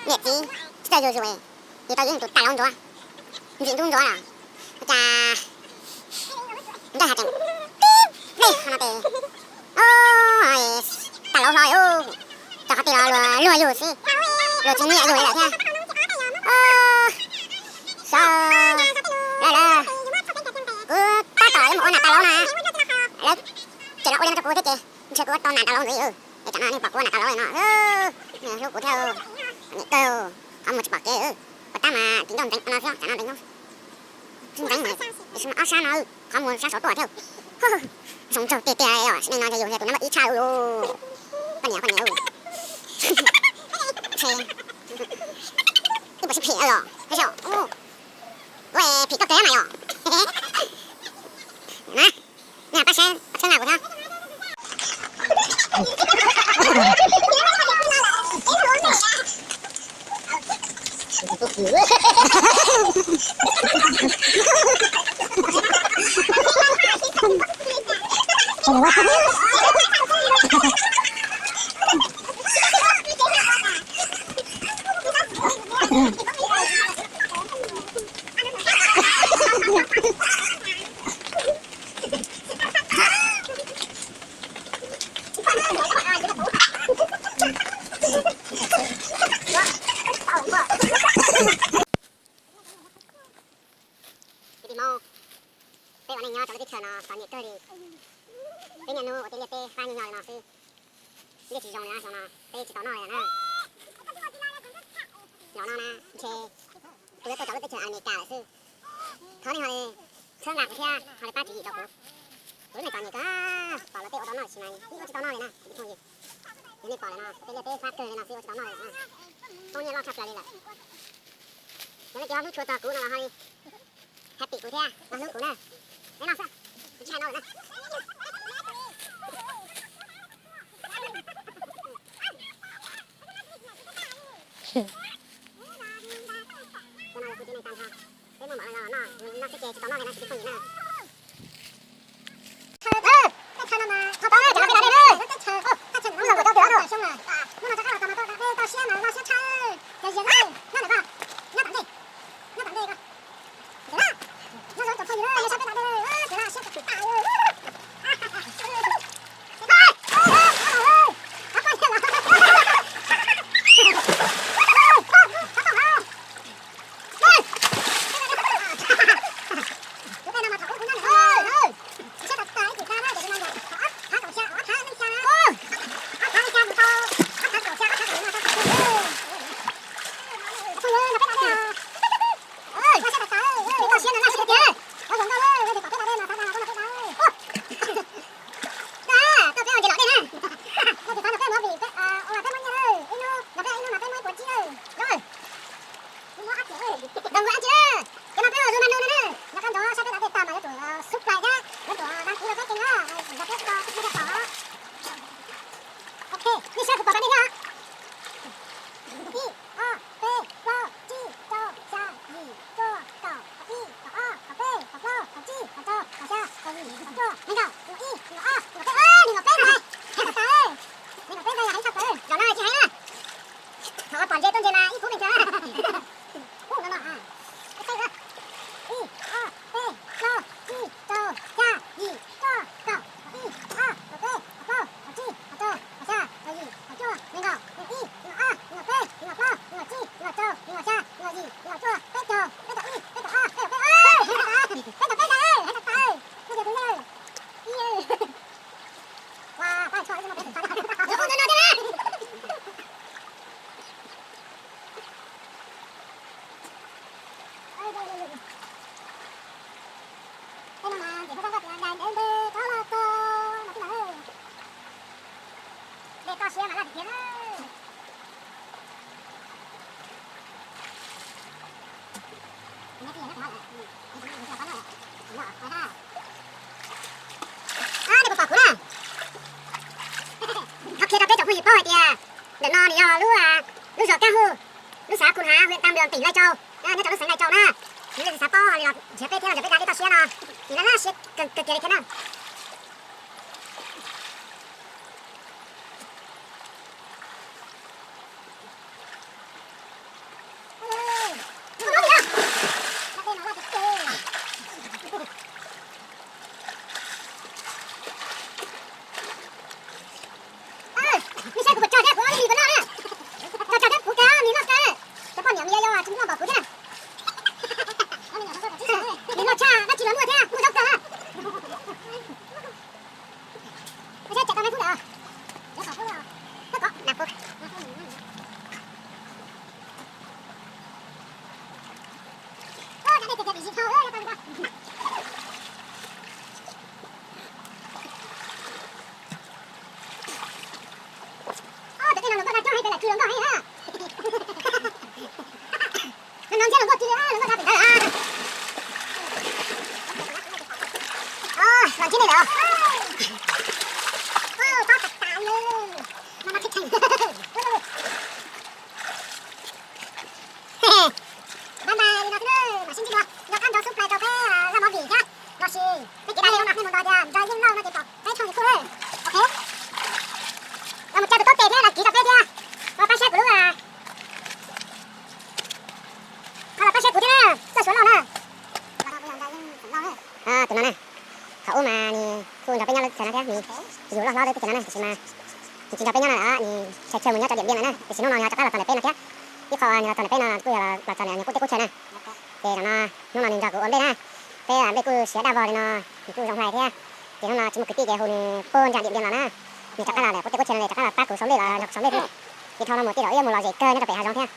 Niam txiv tsis txawj zuj zus, yus tau yuav tus tas laub ntsuav, ntxim ntub ntsuav lawm, cas nraj has tseem tib dej qhov no tes, tas laub hlo, rau qhov twg los luag luag yus xwb, luag tsis nyiam yus li lawm thiab. Xyov, lawv, lawv, kuv tab tom yuav mus ua nas tas laub na, lawv tseem los ua li no rau kuv thiab ces ntshe kuv ua tau nas tas laub ntxiv. Es tsam no nej pom kuv ua nas tas laub li no, nej hlub kuv thiab, niam kawg, qhov muag tsis pom kev, ua tab mas tsis ncauj ntxeev no xwb, tsam no ntxeev, ntxeev mas tiam sis mas ob sab no qhov muag sab saud tuaj thiab. Zoo nraug tiag tiag os, sim neej no yog yus yog tus nab loj ib tshaj ub, poj niam poj niam, twb puas sib phim los, ua phim koj kawg mas yom. Na, nej pab saib txhawb nqa kuv thiab. Peb ua neej nyob rau lub teb chaws no txom nyem kawg li. Peb niaj hnub ua tej liaj teb fab nyuj nyo li no xwb, liaj tsis zoo li no, xyoo no peb tsis tau noj li na. Zaum no na ntshe kuv yuav tuaj rau lub teb chaws Amelikas lawm xwb. Thov nej ho li txhawb nqa kuv thiab ho li pab tswv yim rau kuv. Kuv lub neej txom nyem kawg, pom luag tej ua tau noj tsis mas ib ua tsis tau noj li na. Yog nej pom lawm no tej liaj teb fab kawg li no xwb ua tsis tau noj li na. Poob nyiaj loj tshaj plaws li lawm. Yog nej cov hlub tshua txog kuv no los ho li happy kuv thiab los hlub kuv na. Neb no xwb, kuv tsis hais no lawm na. Cov no yog kuv tsev neeg tag nrho. Peb muaj mov los noj, noj xwb ces tsis tau noj li na tsoom phooj ywg na. Tej chaw no mas, tej chaw no mas, hnub no rov qab los tau mas tau dej tau siab mas vaj siab tshaj, cov zias na, nyob ntawm ko, nyob tom ntej, nyob tom ntej ko. Nyob zoo tsoom phooj ywg, nyob sab peb tom ntej, siab tas tas. Cov no peb ua zoo na nu na, nov qab nrov saib peb dav dej tag mas yuav tsum subscribe thiab yuav tsum đăng ký rau peb kênh na, yog peb tsis tau subscribe rau pom. Ok, nej saib kuv pom pab nej thiab. Ib, ob, peb, plaub, tsib, rau, xya, yim, cuaj, kaum, kaum ib, kaum ob, kaum peb, kaum plaub, kaum tsib, kaum rau, kaum xya, kaum yim, kaum cuaj, nees nkaum, nees nkaum ib, nees nkaum peb, nees nkaum peb ntawd, heev tag tag, nees nkaum peb ntawd yog heev tshaj plaws, zaum no tsis heev na. Thaum pom ntses tuaj ntses mas ib phub pes tsawg. Ub no no, ib, ob, peb, plaub, tsib, rau, xya, yim, cuaj, kaum, ib, ob, peb, plaub, tsib, rau, xya, yim, cuaj, nees nkaum, nees ib, nees ob, nees peb, nees plaub, nees tsib, nees rau, nees xya, nees yim, nees cuaj, peb caug, peb caug ib, peb caug ob, peb caug peb, peb caug peb ntawd, heev tag tag, nej tus yawg, ib, ua pab tso ib no peb tus tso, ua no no thiab na. Tej no mas ntim hauv zog koj tias dais ntev ntev rov los txog no xwb na. Dej toj siab mas laj tiag tiag na. Nej puas pom kuv na? Qhov qhia rau peb tsoom phooj ywg paub hais tias ntawm no nws yog lub, lub zos Kab Huj, lub xav Khu Hav, huyện Tam Đường, tỉnh Lai Châu, nyob rau lub xeev Lai Châu na. Yog leej twg xav paub ho li los nrhiav peb thiab los nrog peb da dej toj siab no, nws laj laj siab kawg kiag li thiab na. Bye bye li no xwb na, mam sib ntsib dua, nco qab ntsoov subscribe rau peb zaj movie thiab, los sis peb kev dab li no nej mus nto tias Ntxawg Yeej Lauj no ces pom peb tshooj YouTube. Ok, los mus tsa tus taub tes thiab los kiv rau peb thiab, los pab share kuv lub, los pab share kuv thiab na, Txawj Suav Lauj na. Tus no na, thaum ub mas nws kuj nrog peb nyob lawm teb chaws no thiab, nws yug loj hlob lawm teb chaws no na, tiam sis mas nws tsis nrog peb nyob lawm, nws tshais chaw mus nyob tso tiam ntiam lawm na, tiam sis hnub no nws ho rov qab los txog ntawm peb no thiab. Ib qho nws los txog ntawm peb no kuj yog los txog niam qub teb qub chaw na. Ces zaum no hnub no nws nrog kuv ua nplej na, peb nplej kuj siav daj vog li no, nws kuj zoo hlais thiab. Ces hnub no tsis muaj kwv tij ces hu nws puag nram tiam ntiam los na, nws rov qab los lawm qub teb qub chaw no ces rov qab los pab kuv sau nplej los nrog kuv sau nplej thiab. Ces dhau no mus tij laug wb mus lom zem kawg nyob rau pem hav zoov thiab.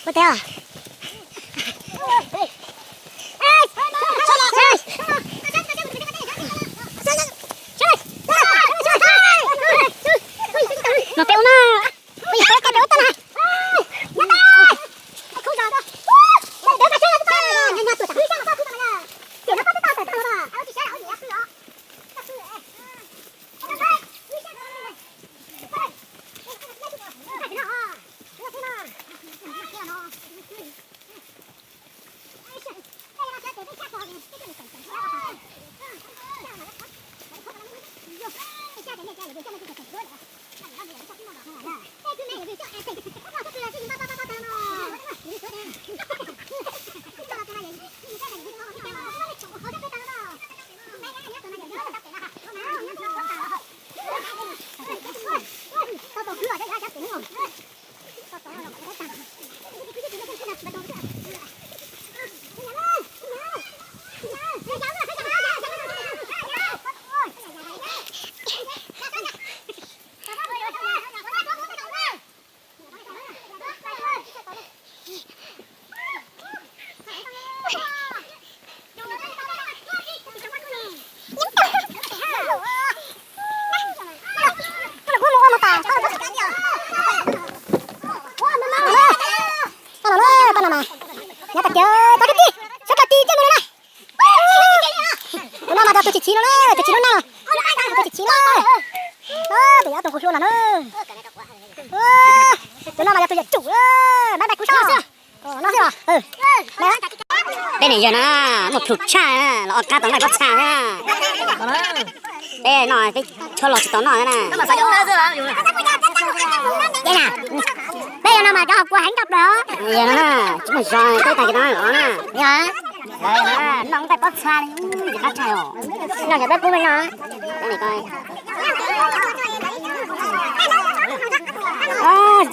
Ua teb, ua teb os. Los peb ua na. Tau los na, tau los mas. Nyob tag kiag, tau kib tij, sab tag kis coj mus na. Tus no mas yog tus tsis chiv no na, tus tsis lub neej, tus tsis chiv na. Tus yog tus nqus hlua no na. Tus no mas yog tus yawm tsum, bye bye kuv sab no xwb os. Peb niam yawg no muaj plhus tshaj, los ob kab tau nqaij pob txha thiab. Peb no peb tshuav los tsis tau noj na. Peb no mas Cov kua heev nkauj plaws. Yog no na, tsis muaj zog tej tag kis no los na. Yog, noj nqaij pob txha li, qab tshaj os. Noj cov peb pub me no.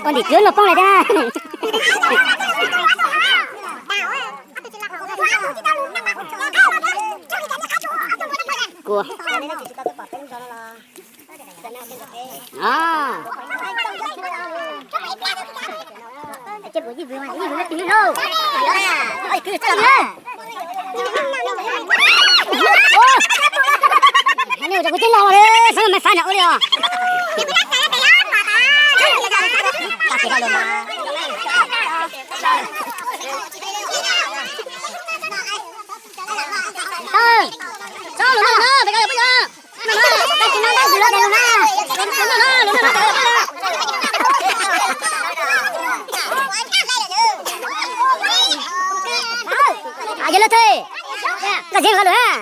Ua ntim kwv luag poob lawm thiab. Kua. Kuv tib lo li, xav me fab nram ua li os. Yog lawv thiaj koj txiv nqa lawm.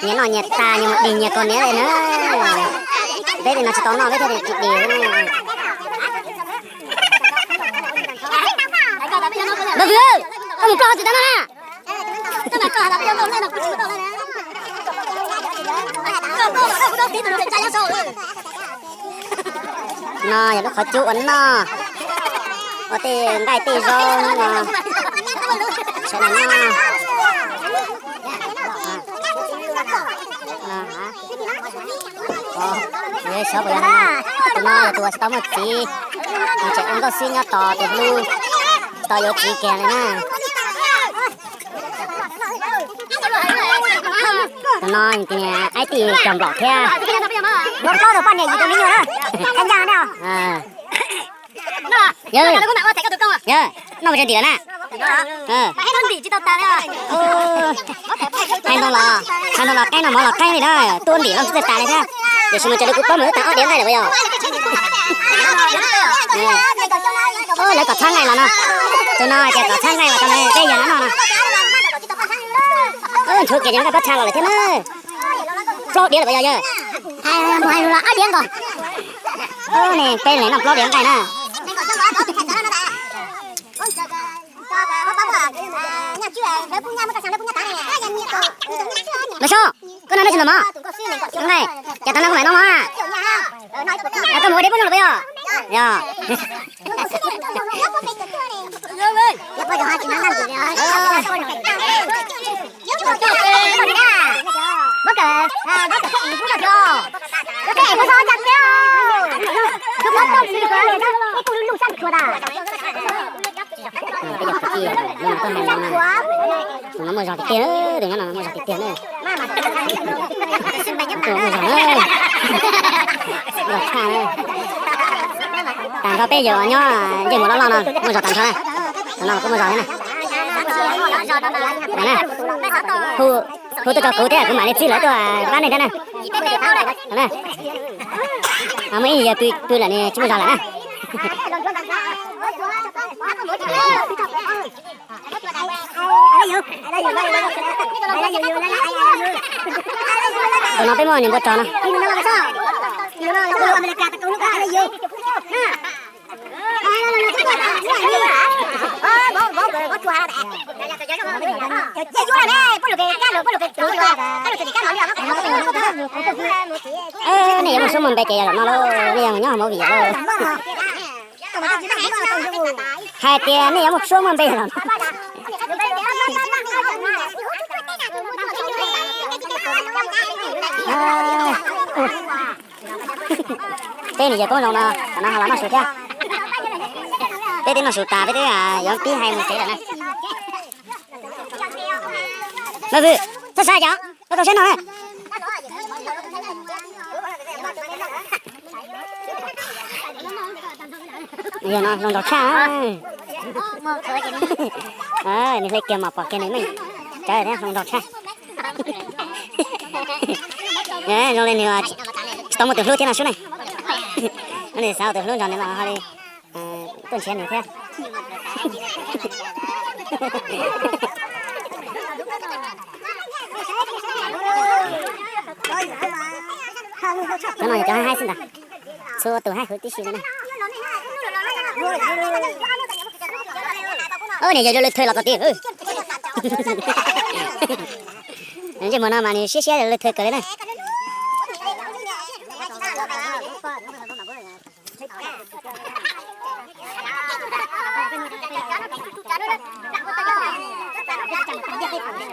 Nyias noj nyias tas, nyias mus dig nyias kaus hniav li na. Peb li no tsis tau noj, peb thiaj li tsis dig. Npawg Vwm, koj mus ploj tsis tau noj na. No yog lub qhov cub ua noj, ua tej nqaij tej zaub no. Sawv daws noj. Xyov puas yog no, tus no yog tus uas tsis tau muaj txiv, nws tseem ua nkauj xwb nyob tos tus hlub, tsis tau yuav txiv kiag li na. Tus no ces aib tij cog nplaum thiab. Muab plaub rau poj niam yim rau me nyuam na. Yog, noj tsis ntim lawm na. Hais ntau los, hais ntau los qeeb no mov los qeeb li na, tuaj ntim los tsis txawj tas li thiab. Tiam sis mas raws li kuv paub mas twb tag ob diav nqaij lawm puas yog? Lawv kom txhab nqaij los no. Tus no hais tias kom txhab nqaij los tau, peb yog no noj no. Ntshuav kiag cov nqaij pob txha los lawm thiab na. Plaub diav lawm puas yog yawg? Mus hais lus los ob diav nkaus. Ne peb leeg noj plaub diav nqaij na. Npawg Soob, koj noj dab tsi los mog? Nqaij, cas tag no koj mam noj mog? Koj mus ua deb pub noj los puas yog? Yog. Peb cov kwv tij, lub no tuaj hais no, tus no muaj zog tiag tiag, tus nyob no muaj zog tiag tiag na. Tus muaj zog na, zog tshaj na. Tag nrho peb yawg nyob ncej muag loj loj no muaj zog tag nrho na. Tus no kuj muaj zog thiab na. Hu, hu tuaj rau kuv thiab kuv mam li txib lawv tuaj pab nej thiab na. Muaj ib yawg pw lawm ne, tsis muaj zog lawm na. Tus no peb muab nws npua rog no. Nej yuav muaj suab muaj npe ces yog zaum no lauj, nej yuav mus nyob hauv movie lawm lauj. Hais tias nej yuav muaj suab muaj npe yog zaum no. Peb nws yawg Koob Zoo no, tam no ho los noj su thiab. Peb twb noj su tas, peb twb yuav pib hais mus tsev lawm na. Npawg Vwm, txhob xav cov, koj tau saib no na. Yog no hluas nraug tshaj. Nws hle kiag mas pom kiag nws meej tsawv thiab, hluas nraug tshaj. Zoo li nws tsis tau muaj tus hlub thiab no sub ne. Nws xav ua tus hlub nrog nws los ho li tuaj nrhiav nws thiab. Cov no yog cov haib haib xwb ntag. Txhua tus haib huv tib si li na. Ub, niag yawg lawv thawj los txog tiag. Ntsej muag no mas nws siab siab lawv thawj kawg li na.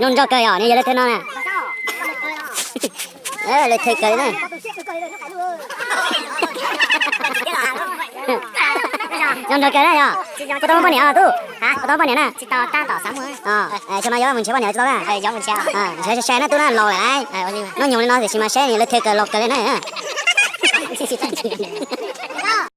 Zoo nraug kawg yom, niag yawg lawv thawj no na. Lawv thawj kawg li na. Zoo nraug kawg na yom. Puas tau muaj poj niam os tub? Puas tau muaj poj niam na? Xyoo no yuav mus nrhiav poj niam tsis tau na. Nrhiav sai sai na tub na, laus lawm lauj. Hnub nyoog li no tiam sis mas saib niag lawv thawj kawg laus kawg li na.